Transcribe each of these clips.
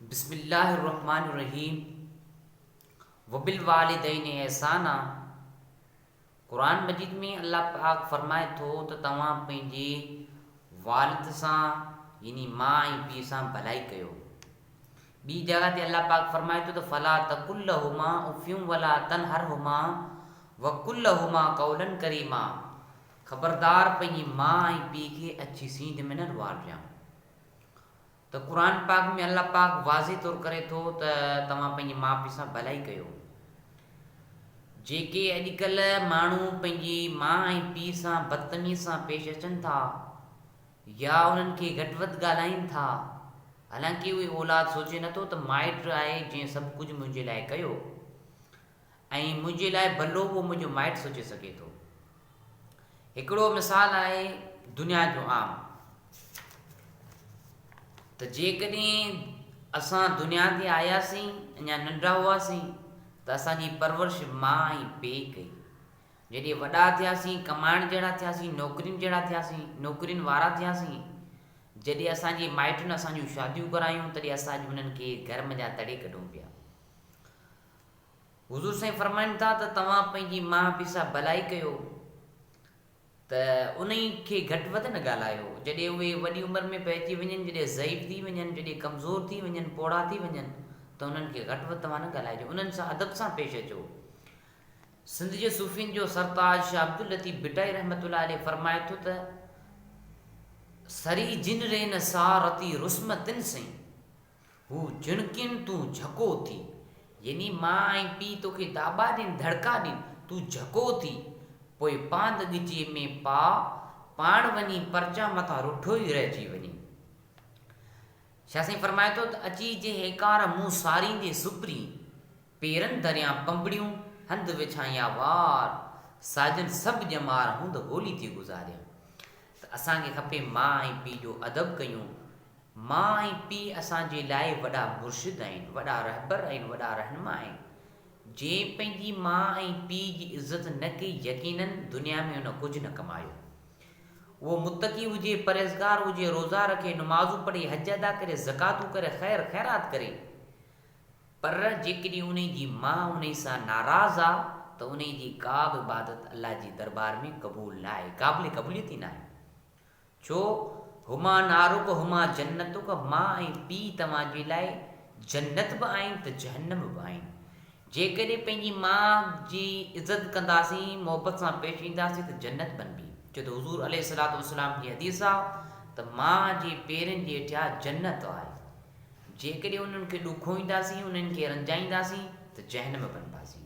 بسم الله الرحمٰن الرحيم وبالوالدين احسانا قرآن مجيد ۾ الله پاڪ فرمائي ٿو ته توهان پنهنجي والد سان يعني ماء ۽ پيء سان ڀلائي ڪيو. ٻي جڳهه تي الله پاڪ فرمائي ٿو ته فلا تقل لهما اف ولا تنهرهما وقل لهما قولا ڪريما خبردار پنهنجي ماء ۽ پيء کي اڇي سينڌ ۾ نه روئارجان. ته قرآن پاڪ ۾ الله پاڪ واضح طور ڪري ٿو ته توهان پنهنجي ماء پيء سان ڀلائي ڪيو. جيڪي اڄڪلهه ماڻهو پنهنجي ماء ۽ پيء سان بدتميزي سان پيش اچن ٿا يا انهن کي گهٽ وڌ ڳالهائين ٿا حالانڪه اهي اولاد سوچي نٿو ته مائٽ آهي جنهن سڀ ڪجهه منهنجي لاء ڪيو ۽ منهنجي لاء ڀلو اهو منهنجو مائٽ سوچي سگهي ٿو. هڪڙو مثال آهي دنيا جو عام ته جيڪڏهن اسان دنيا تي آياسين اڃا ننڍا هئاسين ته اسان جي پرورش ماء ۽ پيء ڪئي. جڏهن وڏا ٿياسين، ڪمائڻ جهڙا ٿياسين، نوڪرين جهڙا ٿياسين، نوڪرين وارا ٿياسين، جڏهن اسان جي مائٽن اسان جون شاديون ڪرايون تڏهن اسان اڄ انهن کي گهر منجهان تڙي ڪڍون پيا. حضور سائين فرمائن ٿا ته توهان پنهنجي ماء پيء سان ڀلائي ڪيو ته انهي کي گهٽ وڌ نه ڳالهايو. جڏهن اهي وڏي عمر ۾ پهچي وڃن، جڏهن ضعيف ٿي وڃن، جڏهن ڪمزور ٿي وڃن، پوڙها ٿي وڃن ته انهن کي گهٽ وڌ توهان نه ڳالهائجو، انهن سان ادب سان پيش اچو. سنڌ جي صوفين جو سرتاج شاهه عبداللطيف ڀٽائي رحمة الله عليه فرمائي ٿو ته، سري جن ري نه سا رتي رسم تن سين. هو جهڻڪين تون جهڪو ٿي. يعني ماء ۽ پيء توکي داٻا ڏين، ڌڙڪا ڏين، تون جهڪو ٿي. پوء پاند ڳچيء ۾ پاء، پاڻ وڃي پرچا مٿان رٺو ئي رهجي وڃين. شاهه سائين فرمائي ٿو ته اچي جي هيڪار مون ساريندي سپرين، پيرن ڌريان پنبڻيون، هنڌ وڇايان وار، ساجن سڀ ڄمار هوند هولي ٿي گذاريان. ته اسان کي کپي ماء ۽ پيء جو ادب ڪيون، ماء ۽ پيء اسان جي لاء وڏا مرشد آهن، وڏا رهبر آهن، وڏا رهنما آهن. جنهن پنهنجي ماء ۽ پيء جي عزت نه ڪئي يقيناً دنيا ۾ ان ڪجهه نه ڪمايو. اهو متقي هجي، پرهيزگار هجي، روزا رکي، نمازون پڙهي، حج ادا ڪري، زڪواتون ڪري، خير خيرات ڪري، پر جيڪڏهن انهي جي ماء انهي سان ناراض آ ته انهي جي ڪا به عبادت الله جي درٻار ۾ قبول ناهي، قابل قبوليت ئي ناهي. ڇو هما نارک هما جنتک ماء ۽ پيء توهان جي لاء جنت به آهن ته جهنم به آهن. جيڪڏهن پنهنجي ماء جي عزت ڪنداسين، محبت سان پيش اينداسين ته جنت بنبي. ڇو ته حضور عليه الصلوة والسلام جي حديث آ ته ماء جي پيرن جي هيٺيان جنت آهي. جيڪڏهن انهن کي ڏکوئينداسين، انهن کي رنجائينداسين ته جهنم بنباسين.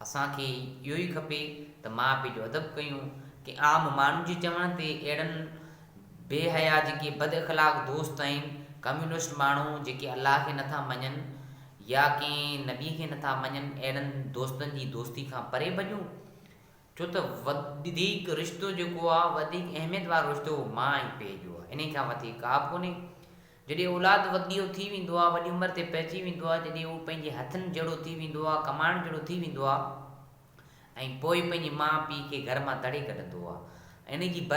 اسان کي اهو ئي کپي ته ماء پيء جو ادب ڪيون. ڪي عام ماڻهن جي چوڻ تي اهڙن بي حيا جيڪي بد اخلاق دوست آهن، ڪميونسٽ ماڻهو جيڪي الله کي نٿا مڃن يا ڪنهن نبي کي نٿا مڃن اهڙن دوستن جي دوستي کان پري ڀڄون. ڇو ته وڌيڪ رشتو جيڪو آهي وڌيڪ اهميت وارو رشتو اهو ماء ۽ پيء جو آهي انهي کان وڌيڪ ڪا به ڪونهي. جڏهن اولاد وڏيو ٿي ويندو آهي، وڏي عمر تي پهچي ويندو آهي، جڏهن هو پنهنجي هٿن جهڙو ٿي ويندو آهي، ڪمائڻ جهڙو ٿي ويندو آهي ۽ پوء پنهنجي ماء پيء کي گهر مان تڙي ڪڍندو آهي. ان جي بربادي.